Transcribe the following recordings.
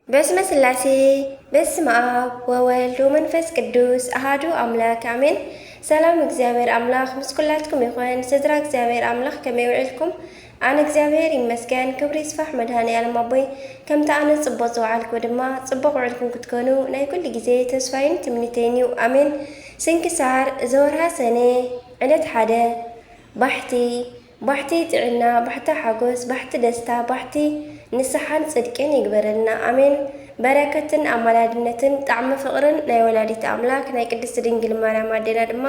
በስመ ስላሴ፣ በስመ ኣብ ወወልድ ወመንፈስ ቅዱስ ኣሃዱ ኣምላክ ኣሜን። ሰላም እግዚኣብሔር ኣምላክ ምስ ኩላትኩም ይኹን። ስድራ እግዚኣብሔር ኣምላክ ከመይ ውዒልኩም? ኣነ እግዚኣብሔር ይመስገን፣ ክብሪ ይስፋሕ መድሃኔ ኣለም ኣቦይ። ከምቲ ኣነ ጽቡቅ ዝወዓልኩ ድማ ጽቡቅ ውዕልኩም ክትኮኑ ናይ ኩሉ ግዜ ተስፋይን ትምኒተይን እዩ። ኣሜን። ስንክሳር ዘወርሃ ሰኔ ዕለት ሓደ። ባሕቲ ባሕቲ ጥዕና፣ ባሕቲ ሓጎስ፣ ባሕቲ ደስታ፣ ባሕቲ ንስሓን ጽድቅን ይግበረልና። ኣሜን። በረከትን ኣማላድነትን ጣዕሚ ፍቕርን ናይ ወላዲት ኣምላክ ናይ ቅድስት ድንግል ማርያም ኣዴና ድማ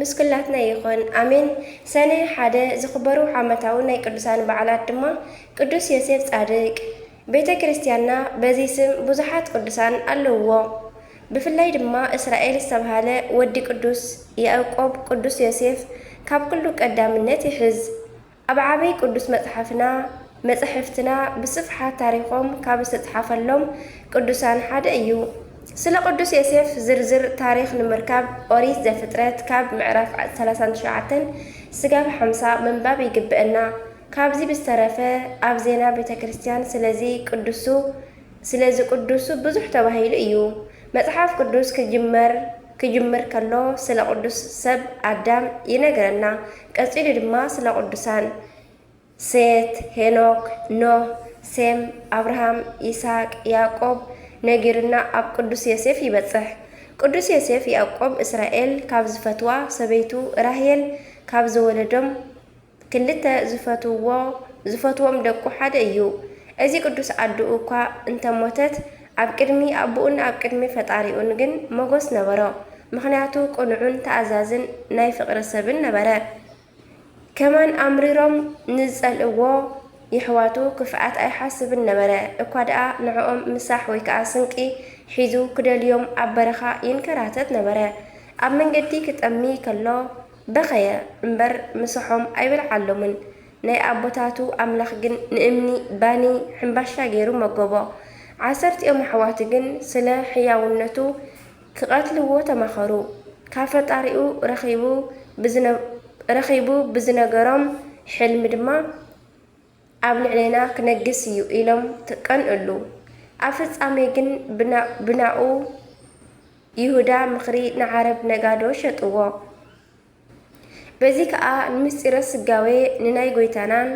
ምስ ኩላትና ይኹን። ኣሜን። ሰነ ሓደ ዝኽበሩ ዓመታዊ ናይ ቅዱሳን በዓላት ድማ ቅዱስ ዮሴፍ ጻድቅ። ቤተ ክርስቲያንና በዚ ስም ብዙሓት ቅዱሳን ኣለውዎ። ብፍላይ ድማ እስራኤል ዝተብሃለ ወዲ ቅዱስ ያዕቆብ ቅዱስ ዮሴፍ ካብ ኩሉ ቀዳምነት ይሕዝ። ኣብ ዓበይ ቅዱስ መጽሓፍና መጻሕፍትና ብስፍሓት ታሪኾም ካብ ዝተጽሓፈሎም ቅዱሳን ሓደ እዩ። ስለ ቅዱስ ዮሴፍ ዝርዝር ታሪኽ ንምርካብ ኦሪት ዘፍጥረት ካብ ምዕራፍ ሰላሳን ትሽዓተን ስጋብ ሓምሳ ምንባብ ይግብእና። ካብዚ ብዝተረፈ ኣብ ዜና ቤተ ክርስቲያን ስለዚ ቅዱሱ ስለዚ ቅዱሱ ብዙሕ ተባሂሉ እዩ። መጽሓፍ ቅዱስ ክጅመር ክጅምር ከሎ ስለ ቅዱስ ሰብ ኣዳም ይነግረና። ቀጺሉ ድማ ስለ ቅዱሳን ሴት፣ ሄኖክ፣ ኖህ፣ ሴም፣ ኣብርሃም፣ ይስሐቅ፣ ያዕቆብ ነጊሩና ኣብ ቅዱስ ዮሴፍ ይበጽሕ። ቅዱስ ዮሴፍ ያዕቆብ እስራኤል ካብ ዝፈትዋ ሰበይቱ ራሄል ካብ ዝወለዶም ክልተ ዝፈትዎ ዝፈትዎም ደቁ ሓደ እዩ። እዚ ቅዱስ ኣድኡ እኳ እንተሞተት ኣብ ቅድሚ ኣቦኡን ኣብ ቅድሚ ፈጣሪኡን ግን ሞገስ ነበሮ። ምኽንያቱ ቅኑዕን ተኣዛዝን ናይ ፍቕሪ ሰብን ነበረ። ከማን ኣምሪሮም ንዝጸልእዎ የሕዋቱ ክፍኣት ኣይሓስብን ነበረ። እኳ ደኣ ንዕኦም ምሳሕ ወይ ከኣ ስንቂ ሒዙ ክደልዮም ኣብ በረኻ ይንከራተት ነበረ። ኣብ መንገዲ ክጠሚ ከሎ በኸየ እምበር ምሳሖም ኣይበልዓሎምን። ናይ ኣቦታቱ ኣምላኽ ግን ንእምኒ ባኒ ሕምባሻ ገይሩ መገቦ። ዓሰርቲኦም ኣሕዋቱ ግን ስለ ሕያውነቱ ክቐትልዎ ተማኸሩ። ካብ ፈጣሪኡ ረኺቡ ብዝነ- ረኺቡ ብዝነገሮም ሕልሚ ድማ ኣብ ልዕሌና ክነግስ እዩ ኢሎም ትቀንእሉ። ኣብ ፍጻሜ ግን ብና- ብናኡ ይሁዳ ምኽሪ ንዓረብ ነጋዶ ሸጥዎ። በዚ ከኣ ንምስጢረ ስጋዌ ንናይ ጎይታናን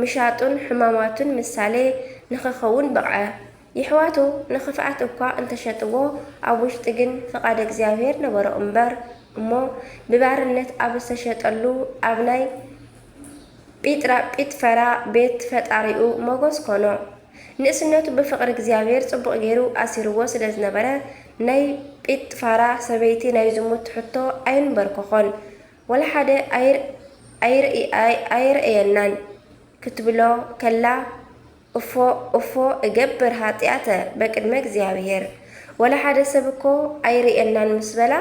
ምሻጡን ሕማማቱን ምሳሌ ንኸኸውን በቕዐ። የሕዋቱ ንኽፍኣት እኳ እንተሸጥዎ ኣብ ውሽጢ ግን ፍቓደ እግዚኣብሔር ነበሮ እምበር እሞ ብባርነት ኣብ ዝተሸጠሉ ኣብ ናይ ጲጥራ ጲጥፈራ ቤት ፈጣሪኡ ሞጎስ ኮኖ። ንእስነቱ ብፍቕሪ እግዚኣብሔር ጽቡቕ ገይሩ ኣሲርዎ ስለ ዝነበረ ናይ ጲጥፋራ ሰበይቲ ናይ ዝሙት ሕቶ ኣየንበርኮኾን። ወላ ሓደ ኣይር- ኣይርእይ- ኣይ- ኣየርእየናን ክትብሎ ከላ እፎ እፎ እገብር ሃጢኣተ በቅድመ እግዚኣብሔር። ወላ ሓደ ሰብ እኮ ኣይርእየናን ምስ በላ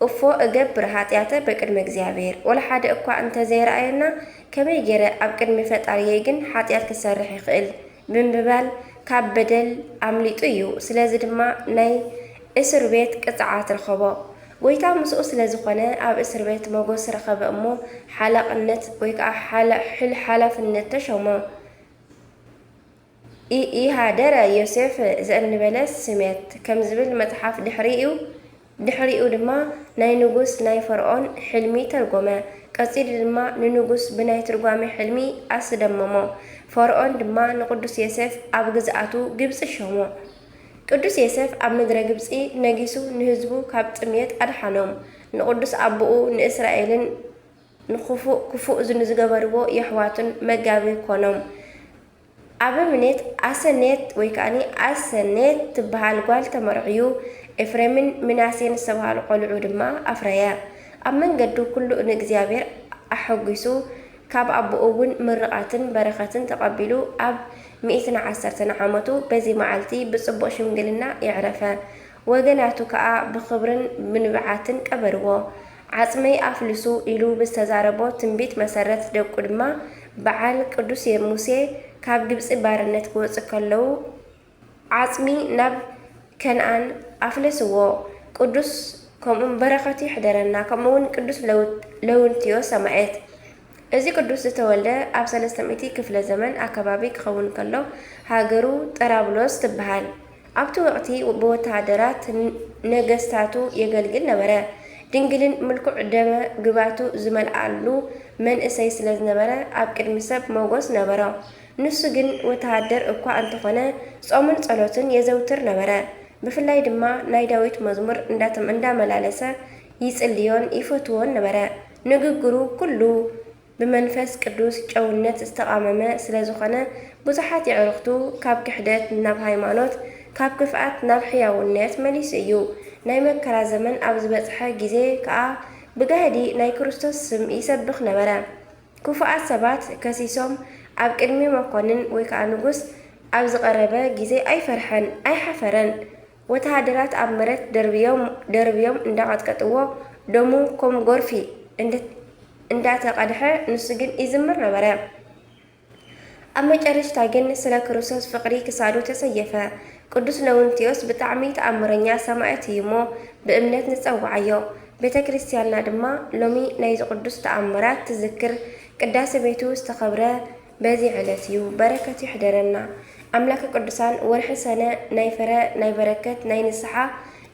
እፎ እገብር ሃጢኣተ በቅድመ እግዚኣብሔር። ወላ ሓደ እኳ እንተዘይረኣየና ከመይ ገይረ ኣብ ቅድሚ ፈጣሪየይ ግን ሓጢኣት ክሰርሕ ይኽእል ብምባል ካብ በደል ኣምሊጡ እዩ። ስለዚ ድማ ናይ እስር ቤት ቅፅዓት ረኸቦ። ጎይታ ምስኡ ስለ ዝኾነ ኣብ እስር ቤት ሞጎስ ረኸበ እሞ ሓላቕነት ወይ ከዓ ሓላ- ሕል- ሓላፍነት ተሾሞ። ኢሃደረ ዮሴፍ ዘእንበለ ስሜት ከም ዝብል መጽሓፍ ድሕሪኡ ድሕሪኡ ድማ ናይ ንጉስ ናይ ፈርኦን ሕልሚ ተርጎመ። ቀጺሉ ድማ ንንጉስ ብናይ ትርጓሜ ሕልሚ ኣስደመሞ። ፈርኦን ድማ ንቅዱስ ዮሴፍ ኣብ ግዝኣቱ ግብጺ ሾሞ። ቅዱስ ዮሴፍ ኣብ ምድረ ግብጺ ነጊሱ ንህዝቡ ካብ ጥምየት ኣድሓኖም። ንቅዱስ ኣቦኡ ንእስራኤልን ንክፉእ ክፉእ ንዝገበርዎ የሕዋቱን መጋቢ ኮኖም። ኣበምኔት ኣሰኔት ወይ ከኣኒ ኣሰኔት ትበሃል ጓል ተመርዕዩ፣ ኤፍሬምን ምናሴን ዝተባሃሉ ቆልዑ ድማ ኣፍረየ። ኣብ መንገዱ ኩሉ ንእግዚኣብሔር ኣሐጒሱ፣ ካብ ኣቦኡ እውን ምርቓትን በረኸትን ተቐቢሉ፣ ኣብ ሚእትን ዓሰርተን ዓመቱ በዚ መዓልቲ ብጽቡቕ ሽምግልና የዕረፈ። ወገናቱ ከኣ ብኽብርን ብንብዓትን ቀበርዎ። ዓጽመይ ኣፍልሱ ኢሉ ብዝተዛረቦ ትንቢት መሰረት ደቁ ድማ በዓል ቅዱስ ሙሴ ካብ ግብጺ ባርነት ክወጽእ ከለዉ ዓጽሚ ናብ ከነኣን ኣፍለስዎ። ቅዱስ ከምኡ በረኸቱ ይሕደረና። ከምኡ እውን ቅዱስ ለውንትዮ ሰማዕት። እዚ ቅዱስ ዝተወልደ ኣብ ሰለስተ ሚእቲ ክፍለ ዘመን ኣከባቢ ክኸውን ከሎ ሃገሩ ጠራብሎስ ትበሃል። ኣብቲ ወቕቲ ብወተሃደራት ነገስታቱ የገልግል ነበረ። ድንግልን ምልኩዕ ደመ ግባቱ ዝመልኣሉ መንእሰይ ስለ ዝነበረ፣ ኣብ ቅድሚ ሰብ ሞገስ ነበሮ። ንሱ ግን ወተሃደር እኳ እንተኾነ፣ ጾምን ጸሎትን የዘውትር ነበረ። ብፍላይ ድማ ናይ ዳዊት መዝሙር እንዳተም-፣ እንዳመላለሰ ይጽልዮን ይፈትዎን ነበረ። ንግግሩ ኩሉ ብመንፈስ ቅዱስ ጨውነት ዝተቓመመ ስለ ዝኾነ፣ ብዙሓት የዕሩኽቱ ካብ ክሕደት ናብ ሃይማኖት፣ ካብ ክፍኣት ናብ ሕያውነት መሊሱ እዩ። ናይ መከራ ዘመን ኣብ ዝበጽሐ ግዜ ከኣ፣ ብጋህዲ ናይ ክርስቶስ ስም ይሰብኽ ነበረ። ክፉኣት ሰባት ከሲሶም ኣብ ቅድሚ መኮንን ወይ ከኣ ንጉስ ኣብ ዝቐረበ ግዜ ኣይፈርሐን፣ ኣይሓፈረን። ወተሃደራት ኣብ መሬት ደርብዮም፣ ደርብዮም እንዳቐጥቀጥዎ፣ ደሙ ከም ጎርፊ እንድ-፣ እንዳተቐድሐ፣ ንሱ ግን ይዝምር ነበረ። ኣብ መጨረሽታ ግን ስለ ክርስቶስ ፍቕሪ ክሳዱ ተሰየፈ። ቅዱስ ለውንቲዮስ ብጣዕሚ ተኣምረኛ ሰማዕት እዩ እሞ ብእምነት ንጸውዓዮ። ቤተ ክርስቲያንና ድማ ሎሚ ናይዚ ቅዱስ ተኣምራት ትዝክር። ቅዳሴ ቤቱ ዝተኸብረ በዚ ዕለት እዩ። በረከቱ ይሕደረና። ኣምላከ ቅዱሳን ወርሒ ሰነ ናይ ፍረ፣ ናይ በረከት፣ ናይ ንስሓ፣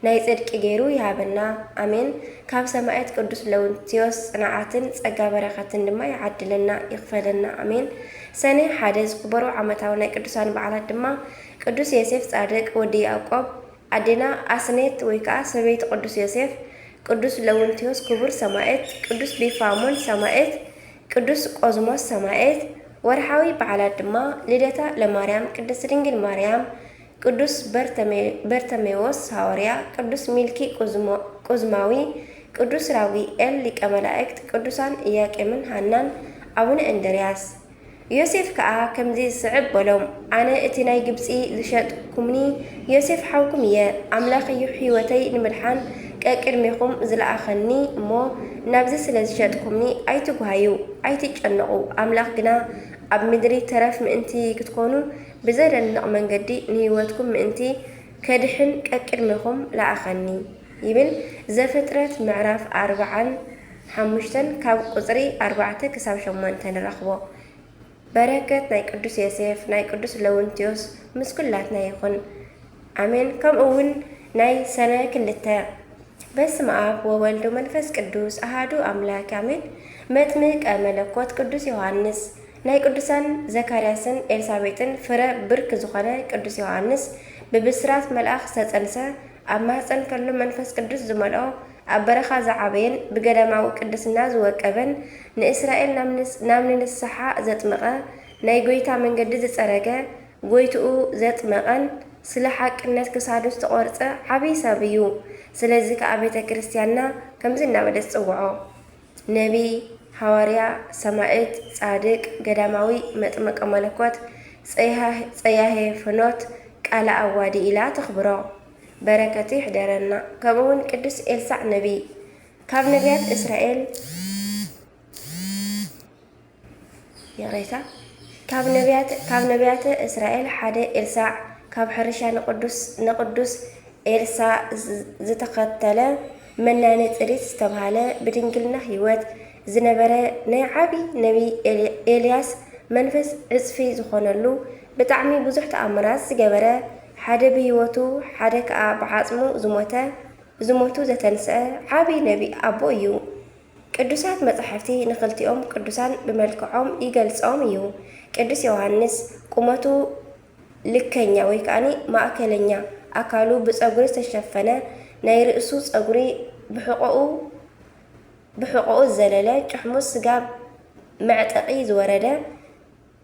ናይ ጽድቂ ገይሩ ይሃበና። ኣሜን። ካብ ሰማዕት ቅዱስ ለውንቲዮስ ጽንዓትን ጸጋ በረኸትን ድማ ይዓድለና፣ ይኽፈለና። ኣሜን። ሰነ ሓደ ዝኽበሩ ዓመታዊ ናይ ቅዱሳን በዓላት ድማ ቅዱስ ዮሴፍ ጻድቅ ወዲ ያዕቆብ፣ ኣዴና ኣስኔት ወይ ከኣ ሰበይቲ ቅዱስ ዮሴፍ፣ ቅዱስ ለውንቲዮስ ክቡር ሰማዕት፣ ቅዱስ ቢፋሞን ሰማዕት፣ ቅዱስ ቆዝሞስ ሰማዕት። ወርሓዊ በዓላት ድማ ልደታ ለማርያም፣ ቅድስት ድንግል ማርያም፣ ቅዱስ በርተሜ-፣ በርተሜዎስ ሃዋርያ፣ ቅዱስ ሚልኪ ቁዝሞ-፣ ቁዝማዊ፣ ቅዱስ ራጉኤል ሊቀ መላእክት፣ ቅዱሳን ኢያቄምን ሃናን፣ ኣቡነ እንድርያስ። ዮሴፍ ከኣ ከምዚ ዝስዕብ በሎም፣ ኣነ እቲ ናይ ግብጺ ዝሸጥኩምኒ ዮሴፍ ሓውኩም እየ። ኣምላኽ እዩ ሕይወተይ ንምድሓን ቀቅድሜኹም ዝለኣኸኒ እሞ፣ ናብዚ ስለ ዝሸጥኩምኒ ኣይትጉሃዩ፣ ኣይትጨነቑ። ኣምላኽ ግና ኣብ ምድሪ ተረፍ ምእንቲ ክትኮኑ፣ ብዘደንቕ መንገዲ ንህይወትኩም ምእንቲ ከድሕን ቀቅድሜኹም ለኣኸኒ። ይብል ዘፍጥረት ምዕራፍ ኣርብዓን ሓሙሽተን ካብ ቁጽሪ ኣርባዕተ ክሳብ ሸሞንተ ንረኽቦ። በረከት ናይ ቅዱስ ዮሴፍ ናይ ቅዱስ ለውንቲዮስ ምስ ኩላትና ይኹን። ኣሜን። ከምኡ እውን ናይ ሰነ ክልተ። በስመ ኣብ ወወልድ ወመንፈስ ቅዱስ ኣሃዱ ኣምላክ ኣሜን። መጥምቀ መለኮት ቅዱስ ዮሃንስ ናይ ቅዱሳን ዘካርያስን ኤልሳቤጥን ፍረ ብርክ ዝኾነ ቅዱስ ዮሃንስ ብብስራት መልኣኽ ዝተጸንሰ፣ ኣብ ማህጸን ከሎ መንፈስ ቅዱስ ዝመልኦ፣ ኣብ በረኻ ዝዓበየን ብገዳማዊ ቅድስና ዝወቀበን፣ ንእስራኤል ናብ ንስ-፣ ናብ ንንስሓ ዘጥመቐ፣ ናይ ጐይታ መንገዲ ዝጸረገ፣ ጐይትኡ ዘጥመቐን ስለ ሓቅነት ክሳዱ ዝተቖርጸ ዓብዪ ሰብ እዩ። ስለዚ ከኣ ቤተ ክርስቲያንና ከምዚ እናበለት ትጽውዖ። ነቢይ፣ ሃዋርያ፣ ሰማዕት፣ ጻድቅ፣ ገዳማዊ፣ መጥምቀ መለኮት፣ ጸያህ-፣ ጸያሄ ፍኖት፣ ቃለ ኣዋዲ ኢላ ተኽብሮ። በረከቱ ይሕደረና። ከምኡውን ቅዱስ ኤልሳዕ ነቢይ ካብ ነቢያት እስራኤል፣ ይቕሬታ፣ ካብ ነቢያት፣ ካብ ነቢያተ እስራኤል ሓደ ኤልሳዕ ካብ ሕርሻ ንቅዱስ፣ ንቅዱስ ኤልሳዕ ዝ-፣ ዝተኸተለ መናኒ ጽሪት ዝተባህለ ብድንግልና ህይወት ዝነበረ ናይ ዓቢ ነቢይ ኤል-፣ ኤልያስ መንፈስ ዕጽፊ ዝኾነሉ ብጣዕሚ ብዙሕ ተኣምራት ዝገበረ ሓደ ብህይወቱ ሓደ ከኣ ብዓጽሙ ዝሞተ፣ ዝሞቱ ዘተንስአ ዓቢ ነቢ ኣቦ እዩ። ቅዱሳት መጻሕፍቲ ንኽልቲኦም ቅዱሳን ብመልክዖም ይገልጾም እዩ። ቅዱስ ዮሃንስ ቁመቱ ልከኛ ወይ ከኣኒ ማእከለኛ፣ ኣካሉ ብጸጉሪ ዝተሸፈነ፣ ናይ ርእሱ ጸጉሪ ብሕቖኡ፣ ብሕቖኡ ዝዘለለ፣ ጭሕሙ ስጋ መዕጠቒ ዝወረደ፣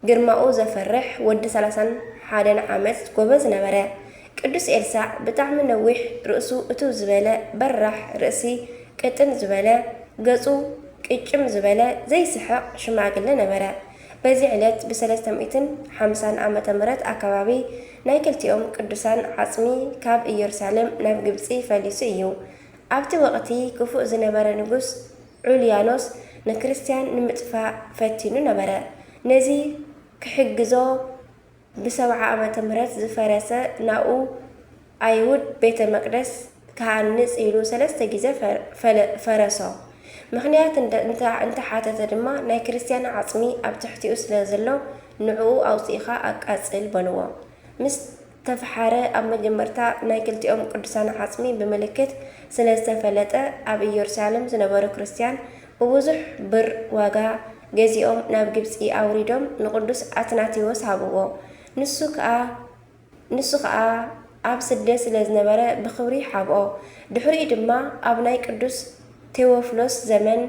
ግርማኡ ዘፈርሕ ወዲ ሰላሳን ሓደን ዓመት ጎበዝ ነበረ። ቅዱስ ኤልሳዕ ብጣዕሚ ነዊሕ፣ ርእሱ እትው ዝበለ፣ በራሕ ርእሲ፣ ቅጥን ዝበለ ገጹ፣ ቅጭም ዝበለ ዘይስሕቕ ሽማግለ ነበረ። በዚ ዕለት ብሰለስተ ሚእትን ሓምሳን ዓመተ ምህረት ኣከባቢ ናይ ክልቲኦም ቅዱሳን ዓጽሚ ካብ ኢየሩሳሌም ናብ ግብጺ ፈሊሱ እዩ። ኣብቲ ወቕቲ ክፉእ ዝነበረ ንጉስ ዑልያኖስ ንክርስትያን ንምጥፋእ ፈቲኑ ነበረ። ነዚ ክሕግዞ ብሰብዓ ዓመተ ምህረት ዝፈረሰ ናኡ ኣይሁድ ቤተ መቅደስ ክሃንጽ ኢሉ ሰለስተ ግዜ ፈ-፣ ፈለ-፣ ፈረሶ። ምኽንያት እንተ-፣ እንተ-፣ እንተሓተተ ድማ ናይ ክርስትያን ዓጽሚ ኣብ ትሕቲኡ ስለ ዘሎ ንዕኡ ኣውጺእኻ ኣቃጽል በልዎ። ምስ ተፈሓረ ኣብ መጀመርታ ናይ ክልቲኦም ቅዱሳን ዓጽሚ ብምልክት ስለ ዝተፈለጠ፣ ኣብ ኢየሩሳሌም ዝነበሩ ክርስትያን ብብዙሕ ብር ዋጋ ገዚኦም ናብ ግብጺ ኣውሪዶም ንቅዱስ ኣትናቴዎስ ሃብዎ። ንሱ ከኣ ንሱ ከኣ ኣብ ስደት ስለ ዝነበረ ብኽብሪ ሓብኦ። ድሕሪኡ ድማ ኣብ ናይ ቅዱስ ቴዎፍሎስ ዘመን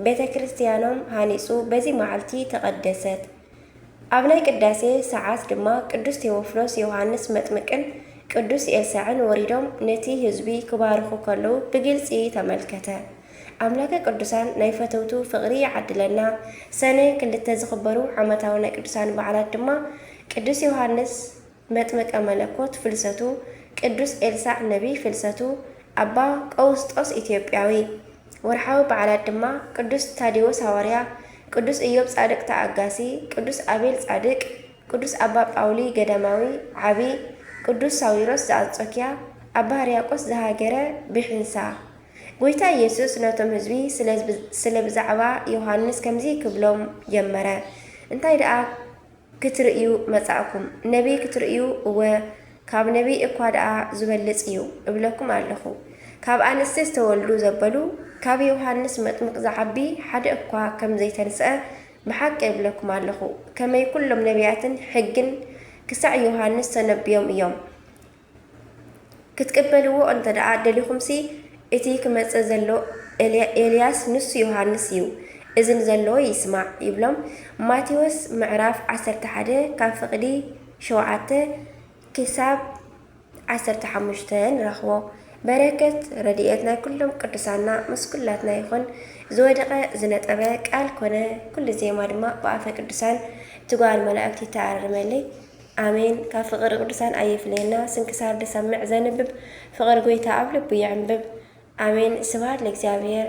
ቤተ ክርስትያኖም ሃኒጹ በዚ መዓልቲ ተቐደሰት። ኣብ ናይ ቅዳሴ ሰዓት ድማ ቅዱስ ቴዎፍሎስ ዮሃንስ መጥምቅን ቅዱስ ኤልሳዕን ወሪዶም ነቲ ህዝቢ ክባርኹ ከለዉ ብግልጺ ተመልከተ። ኣምላከ ቅዱሳን ናይ ፈተውቱ ፍቕሪ ይዓድለና። ሰነ ክልተ ዝኽበሩ ዓመታዊ ናይ ቅዱሳን በዓላት ድማ ቅዱስ ዮሃንስ መጥምቀ መለኮት ፍልሰቱ፣ ቅዱስ ኤልሳዕ ነቢይ ፍልሰቱ፣ ኣባ ቀውስጦስ ኢትዮጵያዊ። ወርሓዊ በዓላት ድማ ቅዱስ ታዴዎስ ሃዋርያ፣ ቅዱስ ኢዮብ ጻድቅ ተኣጋሲ፣ ቅዱስ ኣቤል ጻድቅ፣ ቅዱስ ኣባ ጳውሊ ገዳማዊ ዓቢ፣ ቅዱስ ሳዊሮስ ዘኣንጾኪያ፣ ኣባ ሕርያቆስ ዘሃገረ ብሒንሳ። ጎይታ ኢየሱስ ነቶም ህዝቢ ስለ ብዛዕባ ዮሃንስ ከምዚ ክብሎም ጀመረ፣ እንታይ ደኣ ክትርእዩ መጻእኩም? ነቢይ ክትርእዩ? እወ፣ ካብ ነቢይ እኳ ደኣ ዝበልጽ እዩ እብለኩም ኣለኹ። ካብ ኣንስቲ ዝተወልዱ ዘበሉ፣ ካብ ዮሃንስ መጥምቕ ዝዓቢ ሓደ እኳ ከም ዘይተንስአ ብሓቂ እብለኩም ኣለኹ። ከመይ ኩሎም ነቢያትን ሕግን ክሳዕ ዮሃንስ ተነብዮም እዮም። ክትቅበልዎ እንተ ደኣ ደሊኹምሲ፣ እቲ ክመጽእ ዘሎ ኤልያስ ንሱ ዮሃንስ እዩ፣ እዝኒ ዘለዎ ይስማዕ ይብሎም። ማቴዎስ ምዕራፍ ዓሰርተ ሓደ ካብ ፍቕዲ ሸውዓተ ክሳብ ዓሰርተ ሓሙሽተ ንረኽቦ። በረከት ረድኤት ናይ ኩሎም ቅዱሳንና ምስ ኩላትና ይኹን። ዝወደቐ ዝነጠበ ቃል ኮነ ኩሉ ዜማ ድማ ብኣፈ ቅዱሳን ትጓል መላእክት ይተኣረመለይ። ኣሜን። ካብ ፍቕሪ ቅዱሳን ኣይፍለየና። ስንክሳር ዝሰምዕ ዘንብብ ፍቕሪ ጎይታ ኣብ ልቡ ይዕንብብ። ኣሜን። ስብሐት ለእግዚኣብሔር።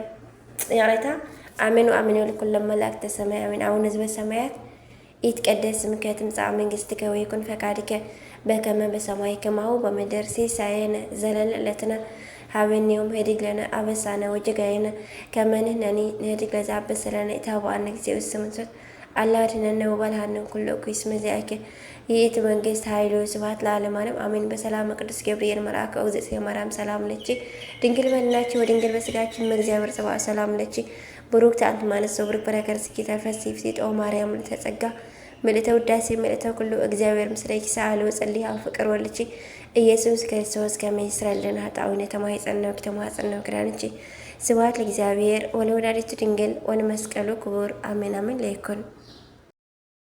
ይቕሬታ። ኣሜን ወኣሜን ይበሉ ኩሎም መላእክተ ሰማይ። ኣሜን። ኣቡነ ዘበሰማያት ይትቀደስ ስምከ ትምጻእ መንግስትከ ወይኩን ፈቃድከ በከመ በሰማይ ከማሁ በምድር። ሲሳየነ ዘለለ ዕለትነ ሀበነ ዮም ህድግ ለነ አበሳነ ወጌጋየነ ከመ ንሕነኒ ንህድግ ለዘአበሰ ለነ ኢታብአነ እግዚኦ ውስተ መንሱት አላ አድኅነነ ወባልሐነ እምኩሉ እኩይ እስመ ዚአከ ይእቲ መንግስት ኃይል ወስብሐት ለዓለመ ዓለም አሜን። በሰላመ ቅዱስ ገብርኤል መልአከ ኦግዝእትየ ማርያም ሰላም ለኪ ድንግል በድናኪ ወድንግል በስጋኪ እመ እግዚአብሔር ጸባኦት ሰላም ለኪ ብሩክት አንቲ እም አንስት ወብሩክ ፍሬ ከርሥኪ ተፈሥሒ ፍሥሕት ኦ ማርያም ምልዕተ ጸጋ ምልዕተ ውዳሴ ምልዕተ ኩሉ እግዚአብሔር ምስሌኪ ሰአሊ ወጸሊ ሀበ ፍቁር ወልድኪ ኢየሱስ ክርስቶስ ከመ ይስረይ ለነ ኃጣውኢነ ተማሂጸነኪ ተማጸነኪ ኪዳንኪ ስብሐት ለእግዚአብሔር ወለወላዲቱ ድንግል ወለመስቀሉ ክቡር አሜን አሜን ለይኩን።